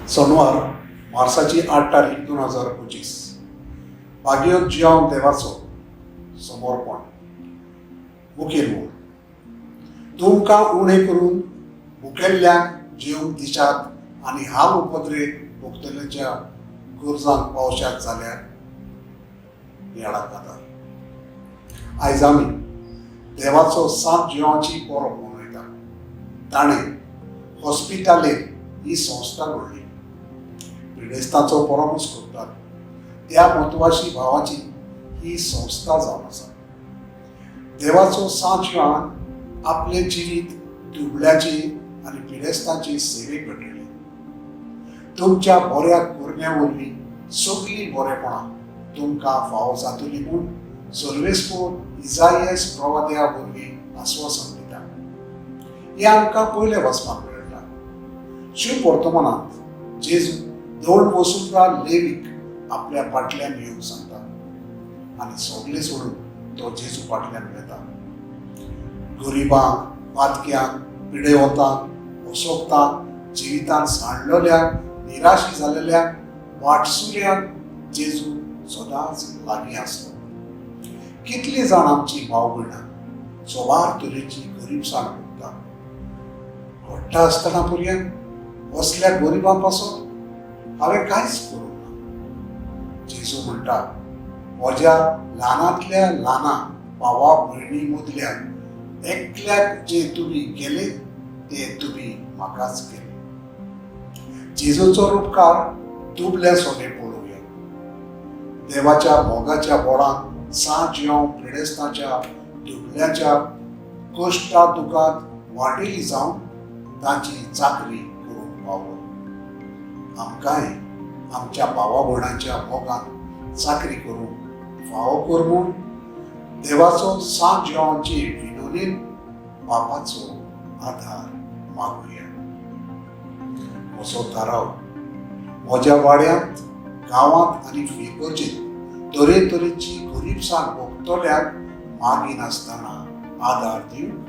सोनवार मार्साची 8 तारीख 2025. भाग्योत जियांव देवाचो समर्पण. मुखेल वळ तुमकां उणें करून मुखेल्ल्यांक जेवंक दिशात आनी हाल उपद्रे भोगतल्याच्या गरजांक पावशात जाल्यार नियाळाक आदार. आयज आमी देवाचो सात जिवांची परब मनयता. ताणें हॉस्पिटलेर ही संस्था घडली. पिडेस्तांचो परामर्श करतात त्या म्हत्वाची भावाची ही संस्था जावन आसा. देवाचो सात जिवान आपलें जिवीत दुबळ्याची आनी पिडेस्तांची सेवेक घडयली. तुमच्या बऱ्या करण्या वरवीं सगळीं बरेपणां तुमकां फावो जातली म्हूण सर्वेस्पोर इजायस प्रवाद्या वरवीं आस्वासन दिता. हें आमकां पयलें वचपाक मेळटा. शिव वर्तमानांत जेजू दोन वसुंधरा लेवीक आपल्या फाटल्यान येवंक सांगता आनी सगळें सोडून तो जेजू फाटल्यान वेता. गरिबांक, पातक्यांक, पिडेवतांक, असोक्तांक, जिवितांत सांडलेल्यांक, निराशी जाल्लेल्यांक, वाटसुऱ्यांक जेजू सदांच लागीं आसलो. कितली जाण आमची भाव भयणां सवार तरेची गरीबसाण भोगता. घडटा आसतना पर्यंत असल्या गरिबां पासून हांवें कांयच करूंक ना. जेजू म्हणटा, म्हज्या ल्हानांतल्या ल्हाना भावा भयणी मदल्या एकल्याक जे तुमी केले ते तुमी म्हाकाच केले. जेजूचो रुपकार दुबल्या सोने पळोवया. देवाच्या मोगाच्या बोळान सात जियांव पिडेस्ताच्या दुबल्याच्या कश्टा दुखांत वाटेली जावन तांची चाकरी करूंक पावलो. आमकांय आमच्या भावा भयणांच्या मोगान चाकरी करूंक फावो कर म्हूण देवाचो सात जिवांची विनोदीन बापाचो आधार मागुया. म्हजो थाराव: म्हज्या वाड्यांत, गांवांत आनी फिगर्जेंत तरेतरेची गरीबसाण भोगतल्याक मागिनासतना आदार दिवंक.